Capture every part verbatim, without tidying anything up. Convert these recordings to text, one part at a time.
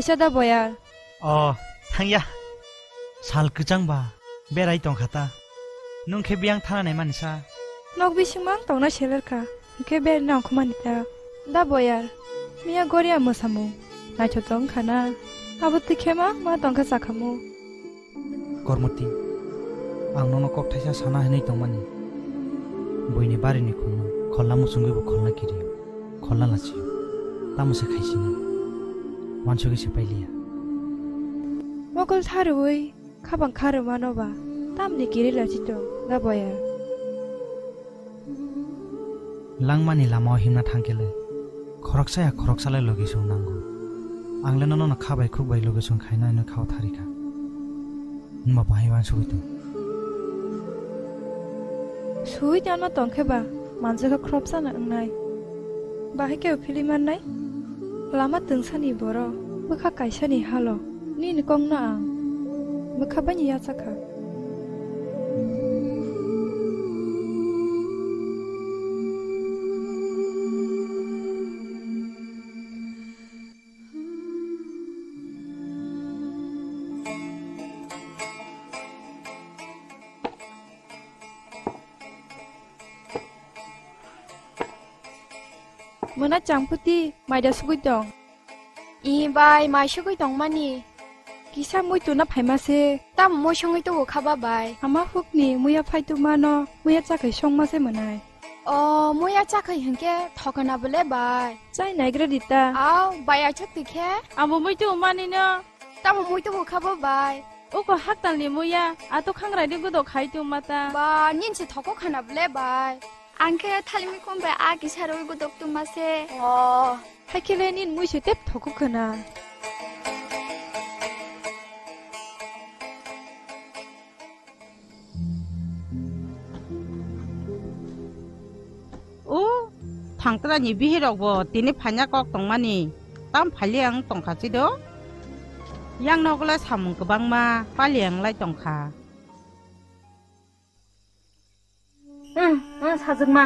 Kaisa da boyar. O, thangya. Sal kwchang ba, berai tongkha ta. Nwng khe biyang thana nai mani sa. Nok bisingma ang tongna seler kha, hwnkhe berai nang khumani ta. Da boyar, miya goria mwsamung. Naithotok wngkha na. Abo twi khe ma, ma tongkha chakhamu. Kormoti, ang nono kok thaisa sana hinwi tongmani. Buini barini khulno, kholna muchungwi bo kholna kiriyo, kholna lachiyo. Tamo se khaisina. Wansugwi se pailiya. Mokol tharwi, khabang kharwi mano ba. Tamni kiri lachi tong, da boya. Langmani lamao himna thangkhe le, khoroksa ya khoroksa le logi song nango. Ang le nono kha bai khuk bai logi song khaina hino khao thari kha. Hwnba bahai wansugwi tong. Sui tangma tongkhe ba, manjakha khoroksa na wngnai. Bahai khe phili mannai. Lama tungsani borok, bwkha kaisani halo, nini kokno ang bwkha baini yachakha. Mona changputi, maida sugui tong. I bai, mai sugui tongmani. Kisa mui tuna phaima se. Tamo mui songui tubu kha ba bai? Ama hukni muya phai tu mano, muya chakhai songma se mwnai. O, muya chakhai hwnkhe thokana bole bai? Chai naigra di ta. Au, bai achuk ti khe? Amo mui tubu mani no. Tamo mui tubu kha ba bai? Uko haktalni muya, ato khangraini godok khai tongma ta. Ba, nin se thoko khana bole bai? Ang khe thalimi kom bai a kisa rwi godok tongma se. O. Hai khe le nin mui se tep thoko khana. O, thangtrani bihirokbo tini phaina kok tongmani, tam phaile ang tongkha chido. Yang nogole samung kwbangma pali ang lai tongkha. Hmm, hmm, sajwkma.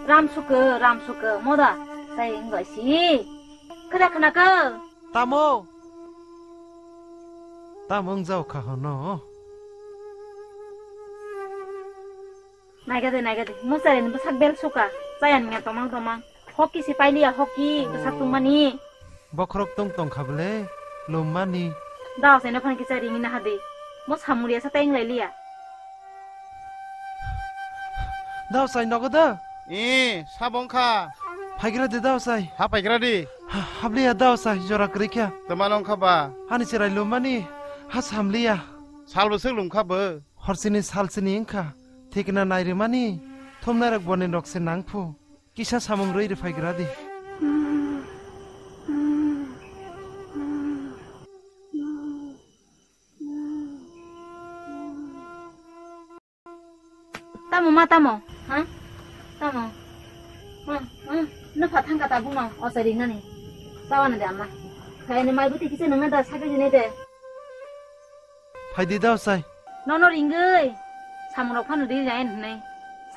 Ram sukha, ram sukha, moda. Sai wng bai si. Khada khna kha. Tamo? Tamo wng jao kha hono? Naiga de, naiga de. Muchari ni bwsak bel suka. Chaya ni tomang tomang. Hoki si pailiya, hoki. Oh. Bwsak tungmani. Bokhorok tong tong kha bwle, lum mani. Dao sai no phan kisa ring na hadi. Mo samung riya sa teng lai liya. Dao sai nogo da? Ee, sabo wngkha. Phaigra de dao sai. Ha phaigra di. Ha, habliya dao sai, jora kwrwi kha. Twmano wngkha ba? Hani cherai lum mani, ha samliya. Sal bwswk lum kha bo? Hor chini sal chini wngkha. Thikna nai rwmani, thumnairok boni rok se nang phu. Kisa samung rwi rwphai gra di. Tamo ma tamo? Ha? Tamo? Hmm, hmm. Nupha thangka ta buma, o chai ringnani. Tawana de amma. Khaini mai buti kisa nangna da sakri jine de. Phaidi dao sai. Nono ringwi. Samung rok phano ri jain hwnwi.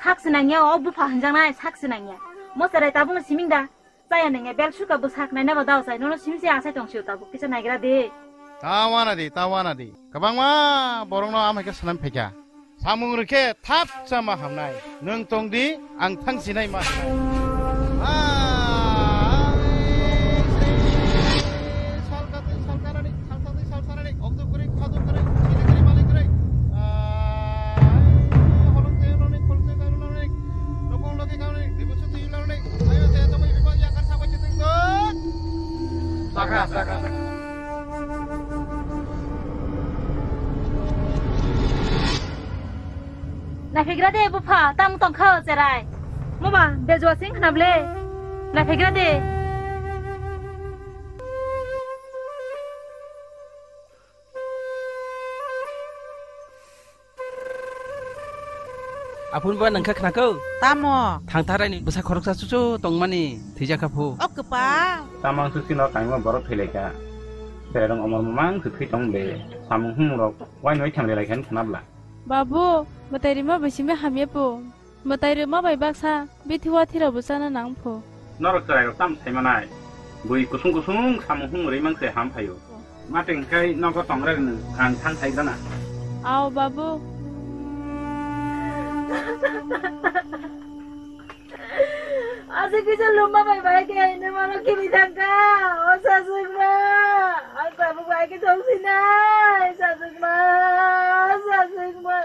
Sak sinangya, o bupha hwnjaknai, sak sinangya. Mo cherai tabukno siming da. Chaya nangya, bel suka bwsak naina ba dao sai. Nono simse asai tong sio tabuk, kisa naigra di. Tawana di, tawana di. Kwbangma borokno amai khe swnam phaikha. Samung rwkhe thap chama hamnai. Nwng tong di, ang thang sinai ma. Ai, sal kati, sal karani, sal tati, sal sarani, okjok kuri, khajok kuri, sini kuri, malik kuri. Ai, holong tei holong ni, khol tei holong ni, nokong logi kauni, dibusu tei holong ni, ayo tei tamo ibu ya kar sabai cheteng dot. Saka, saka. Naiphigra de bupha, tamo tongkha o cherai. Moba, bejua sing khna ble. Naiphigra de. Aphun ba nangkha khnakho? Tamo? Thangtharai ni bwsa khoroksa chuchu tongmani, thwijakha phu. O kwpal. Tamang susi no kaima borok thwilaikha. Serong omor mamang se thwi tong be. Samung humung rok wai noi thang lelai khan khna bla. Babu, mwtai rima bai simi hamya phu. Mwtai rima bai baksa, bithi wathi rok bo chana nang phu. Norok chwrai rok tam sai manai. Bui kusung kusung samung hung rwi mang se ham phaio. Mate hwnkhe nogo tong rwgwno ang thang thai gana. Ao babu. Aswk kisa lumba bai bai khe haino mano kiri thangkha. O saswkma. Ang tabuk bai khe thongsinai. Saswkma. Saswkma.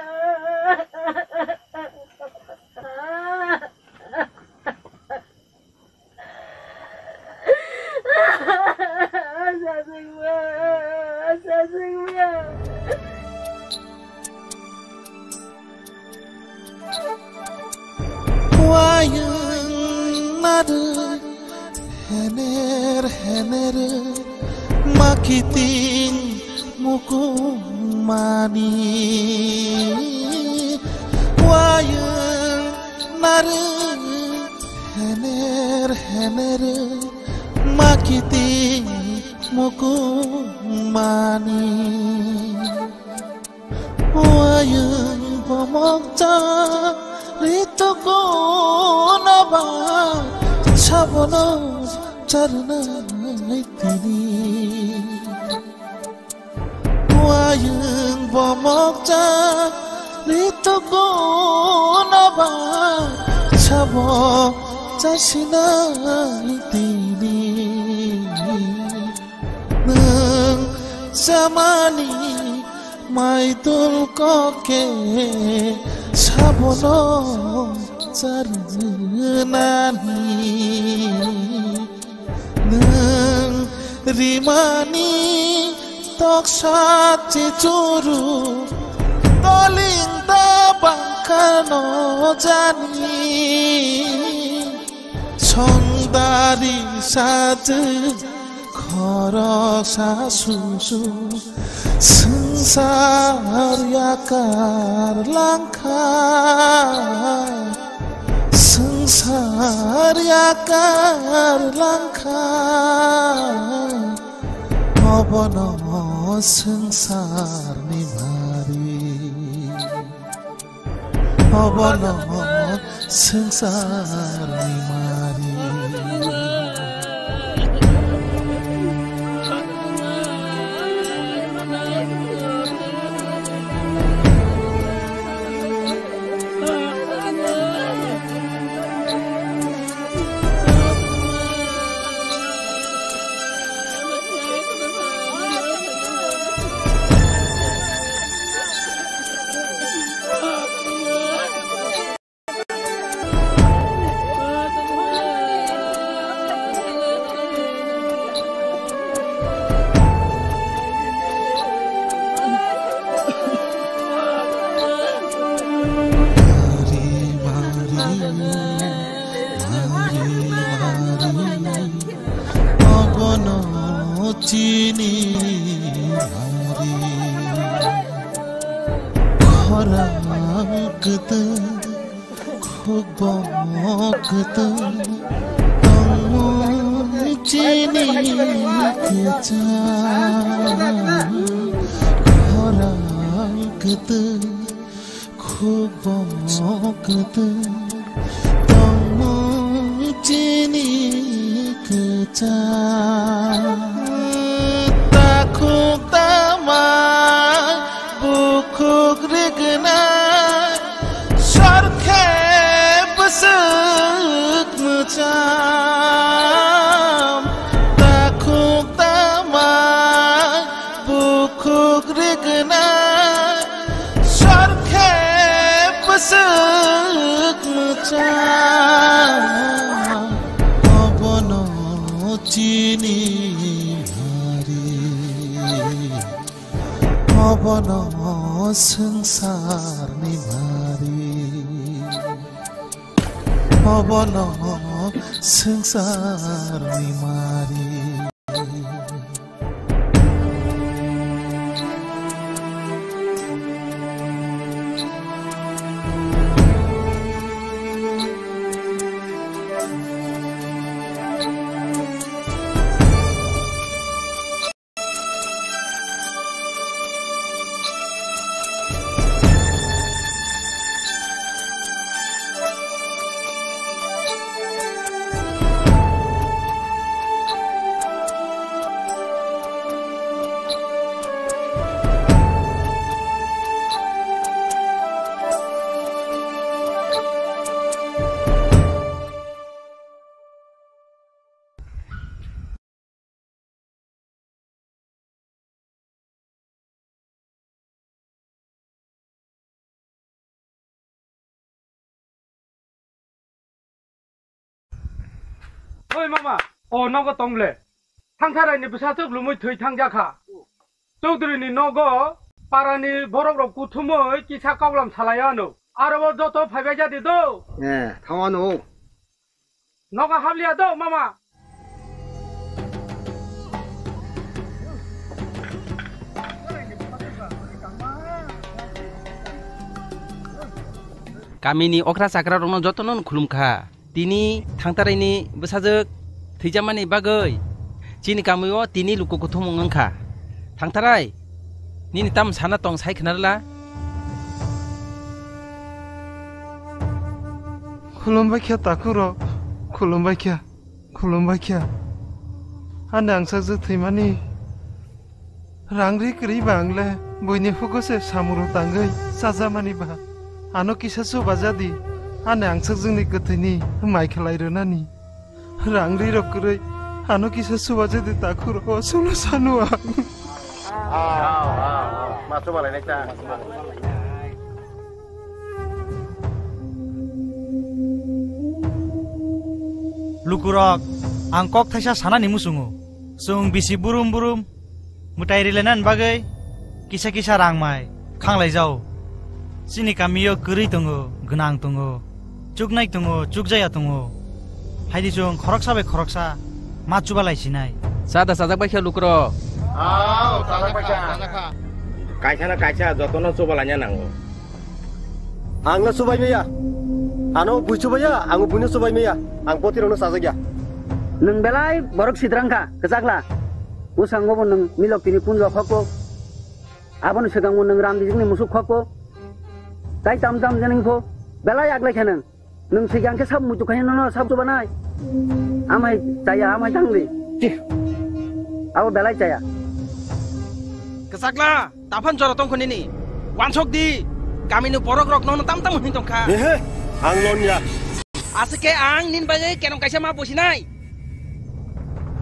Wayung nadu hener hener makiting mukumani. Wayung nadu hener hener makiting mukumani. Wayung bomokcha rituko naba sabono charnai tini. Wayung bomokcha rituko naba sabo chasinai tini. Nwng chamani maitul koke sabono charnani. Nwng rimani toksa chichuru toling da bangkano jani. Songdari sajwk khoroksa susu swngchar yakar langkha. Swngchar yakar langkha. Obono swngcharni mari. Obono swngcharni mari. Obono chini mari. Khorang kwtwng, khukbong kwtwng, tongmung chini kwchang. Khorang kwtwng, khukbong kwtwng, tongmung chini kwchang. Takhuk tama bukhuk rignai, sorkhe bwswk mwcham. Takhuk tama bukhuk rignai, sorkhe bwswk mwcham. Obono chini mari. Obono swngcharni mari. Obono swngcharni mari. Oi mama, o nogo tong le. Thangtharai ni bwsajwk lumui thwi thangjakha. Chaudhuri ni nogo parani borok rok kuthumui kisa kaulam salai ano. Aro o joto phaibai jadi do. Eh, thang ano. Nogo hamliya do, mama. Kamini okra chakra rokno jotono khulum kha. Tini thangtaraini bwsajwk thwijamani bagwi chini kamio tini luku kuthumung wngkha. Thangtarai, nini tam sana tong sai khnarwla? Khulumbai kha takhuk rok, khulumbai kha, khulumbai kha. Ani angsakjwk thwimani rang ri kwrwi ba ang le buini hugo se samung rok tangwi chajamani ba. Ano kisa chuba jadi, ani angsakjwkni kwthwini mai khlai rwnani. Rang ri rok kwrwi, ano kisa chuba jadi takhuk rok o chwngno sanu ang. Ma chuba lainai ta. Lukurok, ang kok thaisa sanani muchungo. Chwng bisi burum burum mwtai rilainani bagwi kisa kisa rang mai khanglaijao. Chini kamio kwrwi tongo, gwnang tongo, chuknai tongo, chukjaya tongo. Haidi chwng khoroksa bai khoroksa ma chuba lai sinai. Chada chajak bai khe lukurok. Kaisa na kaisa jotono chuba laina nango. Ang no chubai maya. Ano bui chubai ya, ang buino chubai maya. Ang boti rokno chajak ya. Nwng belai borok sidrang kha, kwchakla. Bwskango bo nwng milok tini punjo khokko. Aboni swkango nwng ram bijikni musuk khokko. Tai tam tam jening pho, belai aglai kha nwng. Nwng sikang khe sab muitu khaino no sab chubanai. Amai chaya, amai tangdi. Abo belai chaya. Kwchakla, taphan jora tongkho nini. Wansok di. Kamini borok rok nono tam tam hin tongkha. Ehe, ang lon ya. Aswk khe ang nin bagwi kenong kaisa ma bosinai.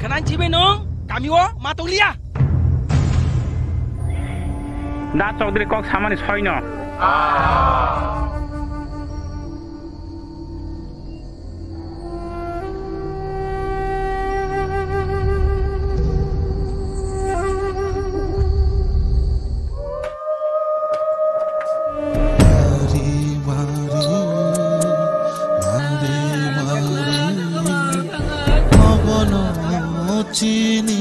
Khanan chibai nwng kamio ma tonglia. Da Chaudhary kok samani soino. Chini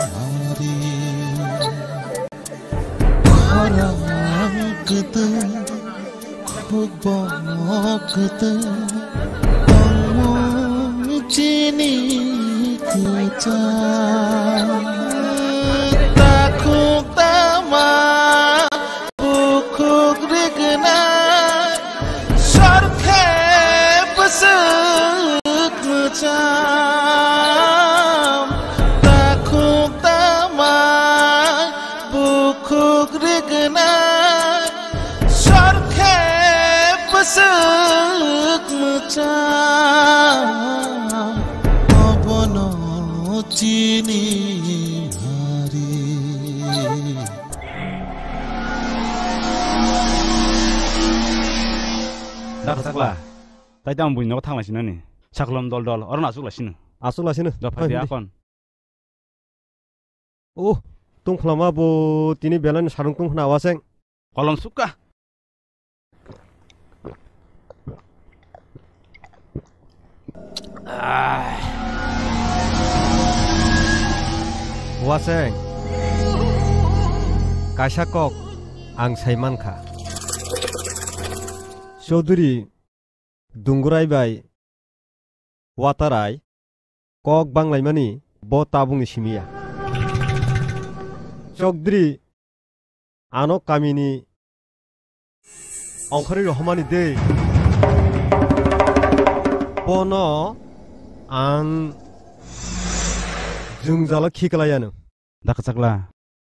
mari khorang kwtwng, khukbo kwtwng, tongmung chini kwchang. Takhuk tama bukhuk rignai, sorkhe bwswk mwchang. Takhuk tama bukhuk rignai, sorkhe bwswk mwchang. Obono chini hari. Da kwchakla. Tai tamo buini nogo thanglaisino ni. Saklom dol dol, oro no achuk laisino. Achuk laisino. Dopha di akon. Oh, tongkhlama bo tini belai ni sarung tongkhna waseng. Kolom sukha. Waseng, kaisa kok ang sai mankha. Chaudhary Dungurai bai Watarai kok banglaimani bo tabukni simi ya. Chaudhary ano kamini ongkhorwi rohormani de. Bono ang jwngjalo khiklai ano. Da kwchakla,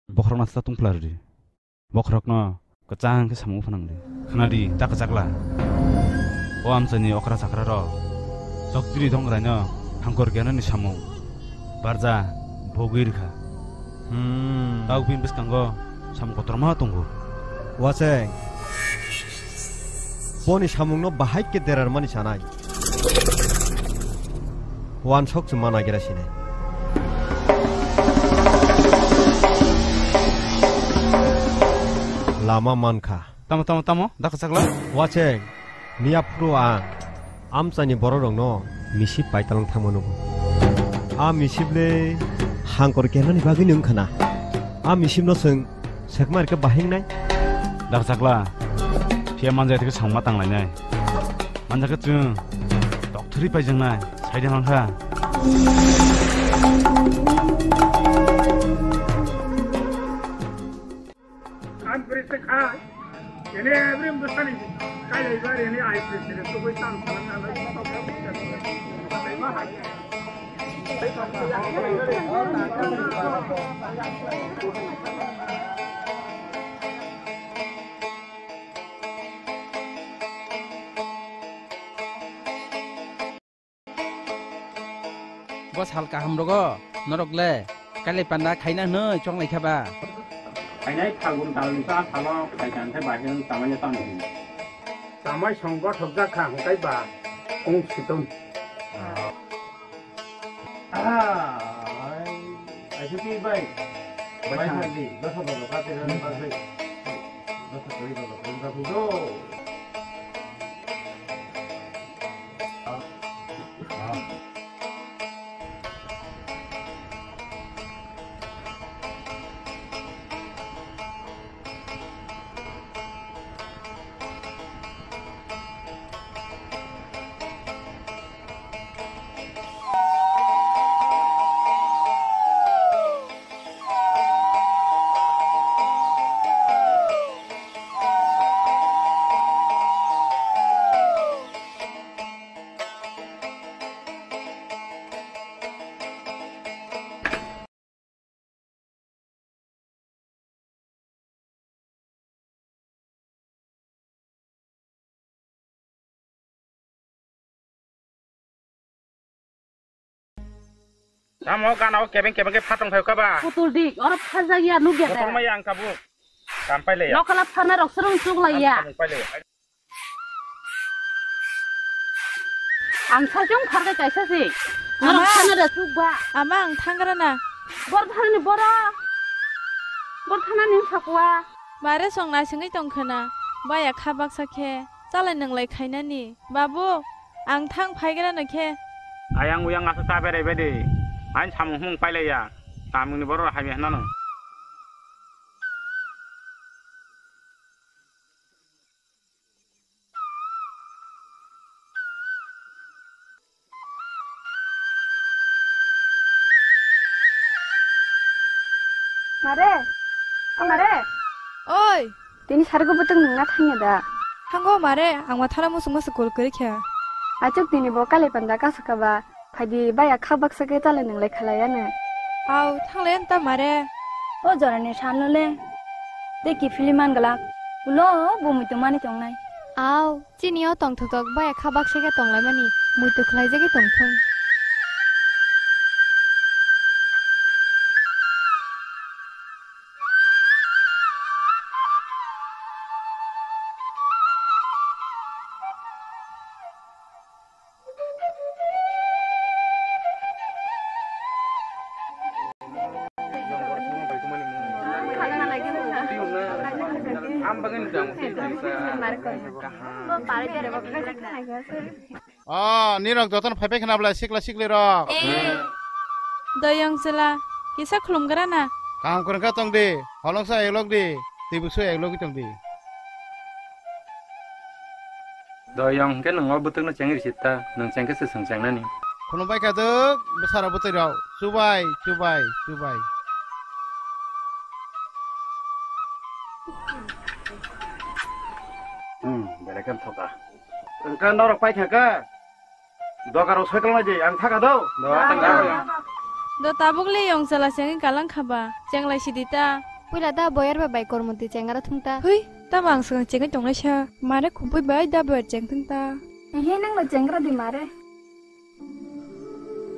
bokhorokno asla tungphla rwdi. Bokhorokno kwchang khe samung phanang di. Khna di, da kwchakla. O amchaini okra chakra rok Chaudhary Dongrai no hangkor gyanani samung barja bogwi rwkha. Hmm. Tau bini bwskango samung kotorma tongo. Waseng, boni samungno bahai khe derarmani sanai. Wansok se mana gira sini. Lama mankha. Tamo, tamo, tamo, dakha chakla? Wacheng, miya phuru ang amchaini bororokno misip paitalang thangma nugo. A misip le hangkor kehnani bagwi wngkha na. A misipno chwng sekma rikhe bahai wngnai. Dakha chakla, phiya manjak theke sangma tanglainai. Manjak khe chwng tokthwrwi paijaknai, saide mankha. Ang bwrwi se khai, ini every bwsani kailai bar ini ai president tu bai tam salam salam. Bo sal kaham rogo norok le kailai panda khaina hwnwi chonglai kha ba? Khainai phagun talni ta salo khai kan the bahai chamanya tang. Chamai song gothok jak kha hwnkhe ba ong situng. Ah, ai, ai, suti bai. Bai thang di, dosa dosa kate rani bagwi. Dosa kori dosa kori bagwi do. Tamo gana o kebeng kebeng khe phatong phaio kaba. Putul dik, oro phajak ya, nuk ya da. Putul maya ang kabu. Kam paile ya. Lokala pharna rok srung chuk lai ya. Ang samung paile ya. Ang sajung pharkhe kaisa si. Norok Ama. Sana da chuk ba. Ama ang thangra na. Bor thani bora. Bor thana ning sakwa. Mare song naisingwi tongkha na. Baya kha baksa khe. Chalai nwnglai khainani. Babu, ang thang phaigrano khe. Ayang uyang aswk ta berai bai di. Ain samung humung pailaiya. Samungni borok hamya hwnano. Mare, o mare. Oi. Tini sargo bwtwk nungna thangya da? Thango mare, ang mathana musuk musuk kol kwrwi kha. Achuk tini bo kale panda kasu kaba. Phaidi baya kha baksa khe chalai nwnglai khalai ano. Au, thanglai ta mare. O jorani sanlo le. Tei kiphilwi man glak. Ulo bo muitu mani tongnai. Au. Chini o tongthokthok baya kha baksa khe tonglaimani, muitu khlaijagwi tongthung. O, nirok jotono phai phai khna bwlai sikla sikli rok. Doyong chwla, kisa khulumgra na. Kaham kwrwngkha tong di, holongsa eklok di, twi busu eklogwi tong di. Doyong hwnkhe nwng o bwtwkno chengwi rwsita, nwng chengkhe se chwng chengnani. Khulumbai kha dwk, bwsarok bwtwi rok, chubai, chubai, chubai. Hmm, belai khe thoka. Wngkha norok paikha kha. Dogarok soi tonglaidi, ang thaka do. Do, thaka do. Do tabuk le yong chala chengwi kalang khaba, chenglai sidi ta. Puila da boyar ba bai kormoti chengara thung ta. Hui, tamo ang swkang chengwi tongnai sa. Mare khupui bai da boyar cheng thung ta. Ehe, nang no chengra di mare.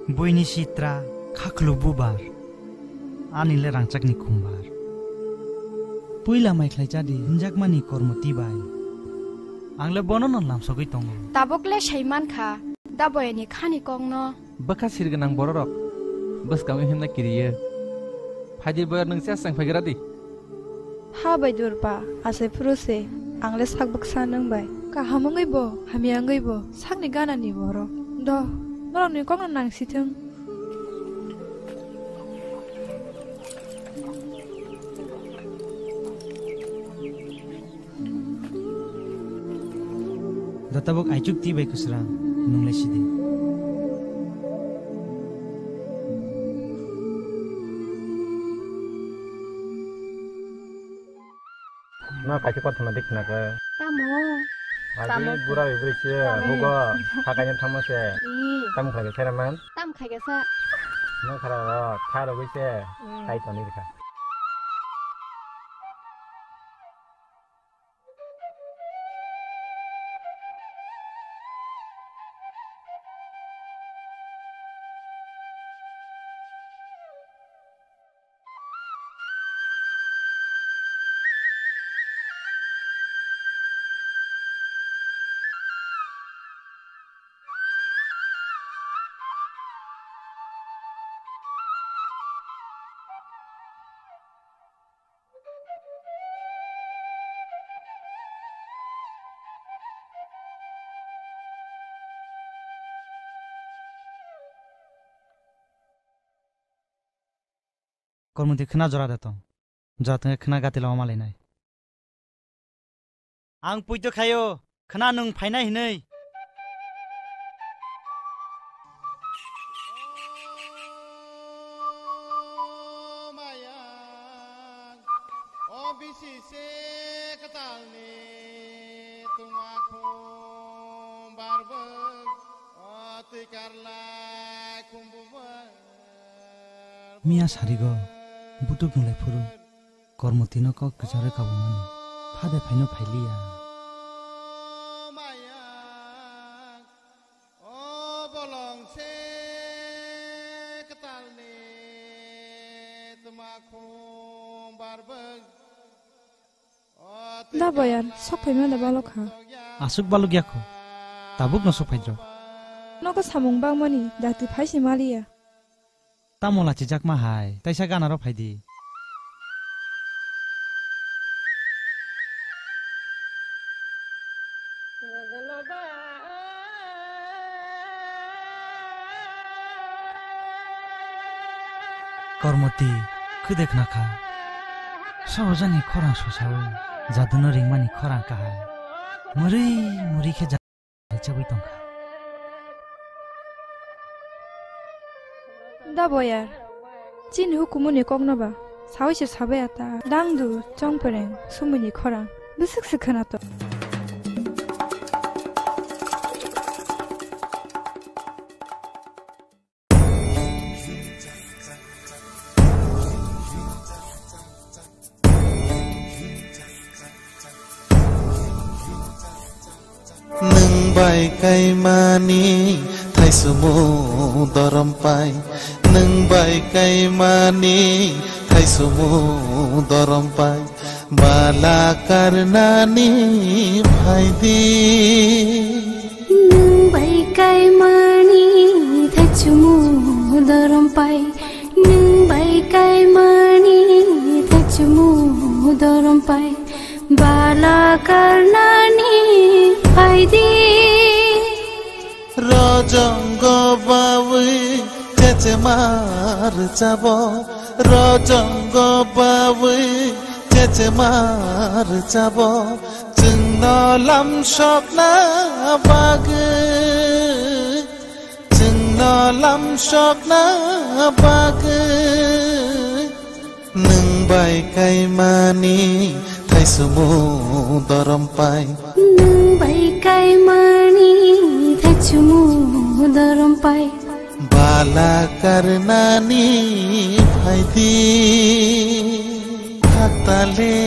Buini sitra, khakhlu bubar. Ani le rangchakni khumbar. Puila mai khlai chadi, hinjakmani kormoti bai. Ang le bono no lamsogwi tongo. Tabuk le sai mankha, da boyani khani kokno. Bwkha sir gwnang bororok bwskango himna kiriyo. Phaidi boyar nwng se aswng phaigra di. Ha bai Durba, asai phuru se, ang le sak bwksa nwng bai. Kaham wngwi bo, hamya wngwi bo, sakni gana ni borok. Do, norokni kokno nang si thung. Da tabuk aichuk twi bai kwsrang, nwng le sidi. No kaisa kothoma de khna khe. Tamo? Agi tamo bura bai bwrwi se, tamo hugo, thakaino thangma se. Ih. Tamo khlai khe sera man? Tam khai khe sa. No khara ro, kha rogwi se, mm, khai toni rikha. Kormoti khwna jora de tong. Jora tongkhe khwna gati lama malainai. Ang puito khaio, khwna nwng phainai hinwi. O bisi se kwtalni tungma khum barbwk, o twi karlai khum bubwk. Miya sarigo, butuk nulai phuru, Kormotino kok kwcharo kabumani, phade phaino phailiya. O bolong se kwtalni tma khum barbwk. Da boyan, sok phaima da balok ha. Aswk balok ya kho. Tabuk no sok phaidrok. Nogo samung bangmani, dati phai se maliya. Tamo lachijakma hai, taisa ganaro phaidi. Kormoti, khwde khna kha. Sabo jani khorang sosawi, jaduno ringmani khorang kahai. Mwrwi mwrwi khe Chagwi tongkha. Da boyar, chini hukumuni kokno ba sawi se sabai ata dangdu chongpereng sumuni khorang bwswk se khwnato. Nwng bai kaimani thaichumu dorom pai, nwng bai kaimani thaichumu dorom pai, bala karnani phaidi. Nwng bai kaimani thaichumu dorom pai, nwng bai kaimani thaichumu dorom pai, bala karnani phaidi. Rojongo bawi chechemar chabo, rojongo bawi chechemar chabo, chwngno lamsokna bagwi, chwngno lamsokna bagwi. Nwng bai kaimani thaichumu dorom pai. Nwng bai kaimani thaichumu dorom pai. Bala karnani phaidi. Khaktale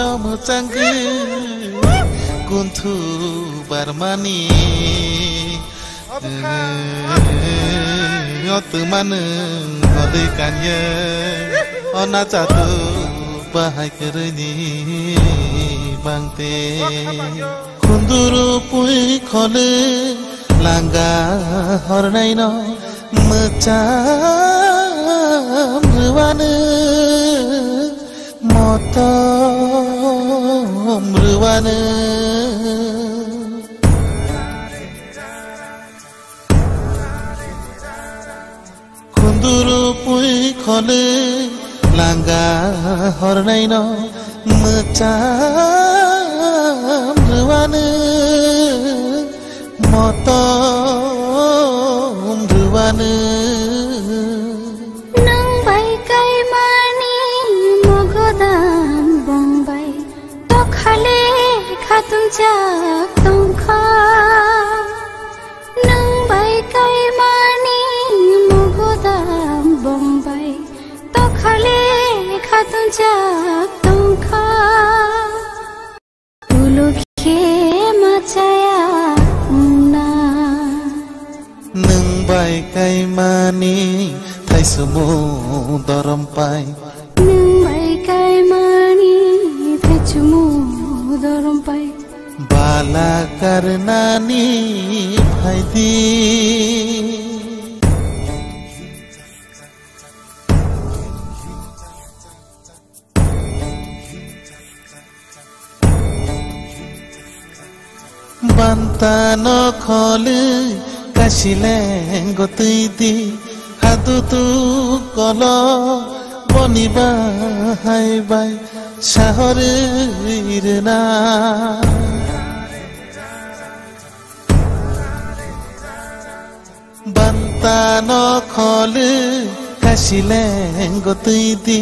o mwchangwi kunthu barmani. O twma nwng nodwi kanye, o nachatuk bahai kwrwini bangte. Khunduru pui khole Langa hornaino mwcham rwani, motom rwani. Khunduru pui kholi langa hornaino mwcham rwani, motom rwani. Nwng bai kaimani mogodam bongbai tokhali khatungjak tongkha. Nwng bai kaimani mogodam bongbai tokhali khatungjak tongkha. Ulo khe machaya wngna. Nwng bai kaimani thaichumu dorom pai. Nwng bai kaimani thaichumu dorom pai. Bala karnani phaidi. Bantano kholi kasileng gotwi di, hadudu kolo boni bahai bai sahorwi rwna. Bantano kholi kasileng gotwi di,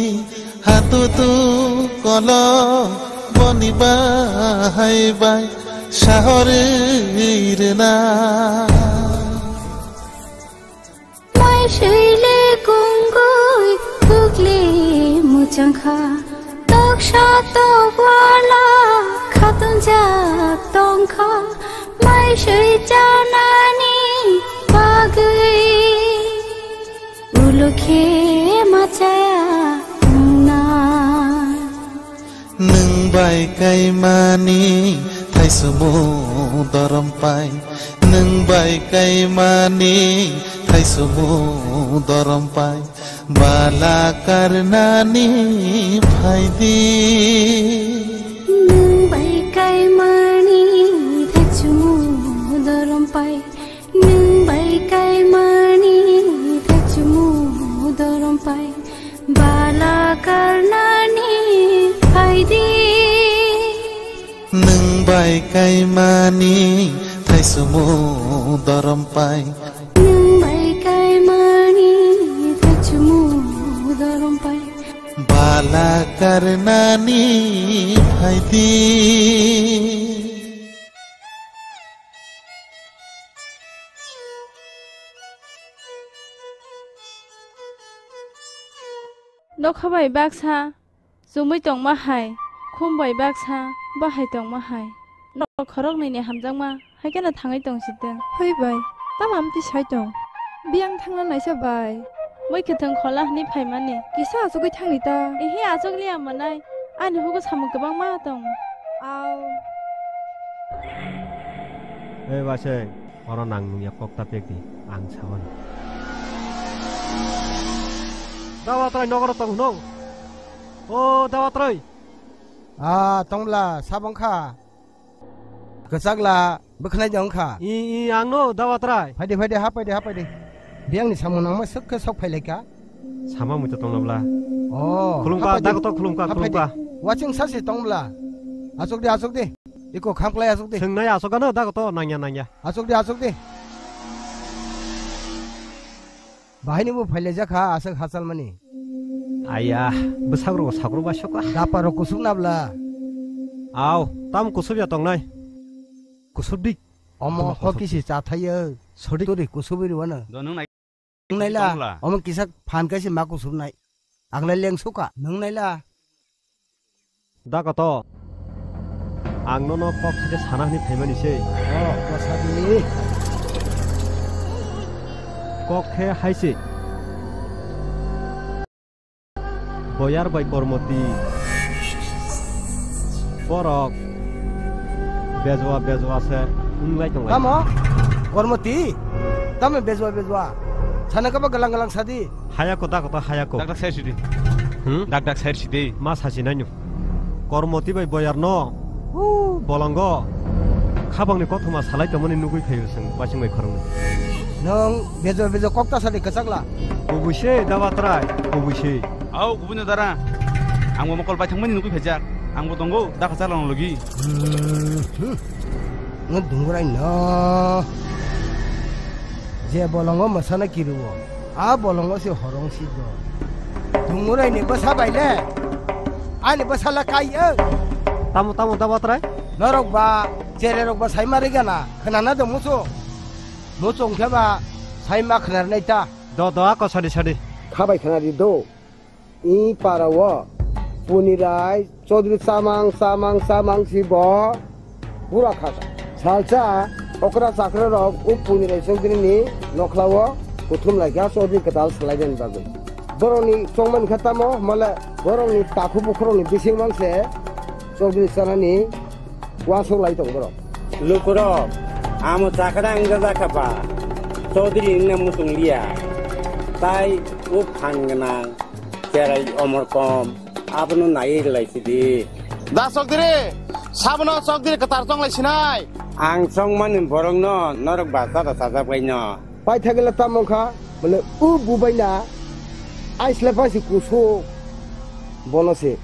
hadudu kolo boni bahai bai sahorwi rwna. Mai swi le kungui thukli muchangkha, toksa tokwala khatungjak tongkha. Mai swi chanani bagwi ulo khe machaya wngna. Nwng bai kaimani thaichumu dorom pai. Nwng bai kaimani thaichumu dorom pai. Bala karnani phaidi. Nwng bai kaimani thaichumu dorom pai. Nwng bai kaimani thaichumu dorom pai. Bala karnani phaidi. Nwng bai kaimani thaichumu dorom pai. Nwng bai kaimani thaichumu dorom pai. Bala karnani phaidi. Nokha bai baksa chumui tongma hai, khum bai baksa bahai tongma hai. Nok khoroknwi ni hamjakma hai kheno thangwi tong si tong. Hoi bai, tamo amtwi sai tong? Biyang thangna naisa bai. Mui kwthwng khola hwnwi phaimani. Kisa achugwi thangni ta. Ihi achuk liya manai. Ani hugo samung kwbangma tong. Au. Ei baseng, oro nang nungya kok ta pek di, ang sawan. Dawatrai nogoro tong hwnong. O Dawatrai. Ah, tongla, sabong kha. Kwchakla, bwkhnai de wngkha. I, i, ang no, Dawatrai. Phaide, phaide, ha phaide, ha phaide. Biyangni samung nangma swk khe sok phailaika. Sama muitu tongla bla. Oh, khulumkha, ha phaide. Dagoto khulumkha, ha phaide. Khulumkha. Watching sasi tongla. Asuk de, asuk de. Iko khamklai asuk de. Swngnai asuk ano, dagoto nangya, nangya. Asuk de, asuk de. Bahaini bo phailaijak kha aswk hachalmani. Aya, bwsakrogo sakro bai soka. Daparok kusubna bla. Aw, tam kusubya tongnai. Kusubdi. Omo tamo ho kusub. Kisi chathaio. Sodik. Turi kusubwi rwano. Do nwng nai. Nwng naila. Tongla. Omo kisa phan kaisa ma kusubnai. Ang lai leng soka. Nwng naila. Da koto. Ang nono kok saisa sana hwnwi phaimani se. O, bwsadi. Kok khe hai se. Boyar bai Kormoti. Borok bejwa bejwa se wnglai tonglai. Tamo? Kormoti? Tamo bejwa bejwa? Sana kaba galang galang sadi? Hayako, da koto hayako. Dak dak sair sidi. Hmm? Dak dak sair sidi. Ma sachi nainu. Kormoti bai boyar no. Hu, bolongo. Khabangni kothoma salai tongmani nugui phaio chwng, wasing bai khoroknwi. Nwng bejwa bejwa kok ta sadi kwchakla. Kubui se, da batrai, kubui se. Au, kubui no dara. Ang bo mokol bai thangmani nugui phaijak. Ang bo tongo, da kwchakla no logi. Hmm, hmm. Nwng dungrai no. Je bolongo mwsana kiruo, a bolongo se horong si do. Dungrai ni bwsa bai le, ani bwsa le kai o. Tamo, tamo, da batrai? Norok ba, chererok ba sai ma rigana, khwnana do muchung. Muchung khe ba, sai ma khwnarnai ta. Do, do, ako sadi, sadi. Khabai khwnadi do. I para o Punirai Chaudhary chamang, chamang, chamang si bo pura khaka. Salsa okra chakra rok o Punirai Chaudhary ni nokhla o kuthum lai kha Chaudhary kwtal salai den bagwi. Borok ni chongmani kha tamo, mole borok ni takhu bukhurok ni bising mang se Chaudhary chanani uansuk lai tong borok. Lukurok, amo chakra wngya jakha ba, Chaudhary wngna muchung liya. Tai o phan gwnang, cherai omor kom, abono naiwi rwlai sidi. Da Chaudhary, sabono Chaudhary kwtal chonglai sinai. Ang chongmani borokno norok ba chara chajak baino. Paithakgwla tamo wngkha, bole o bubaina aisle phaisi kusu bono se.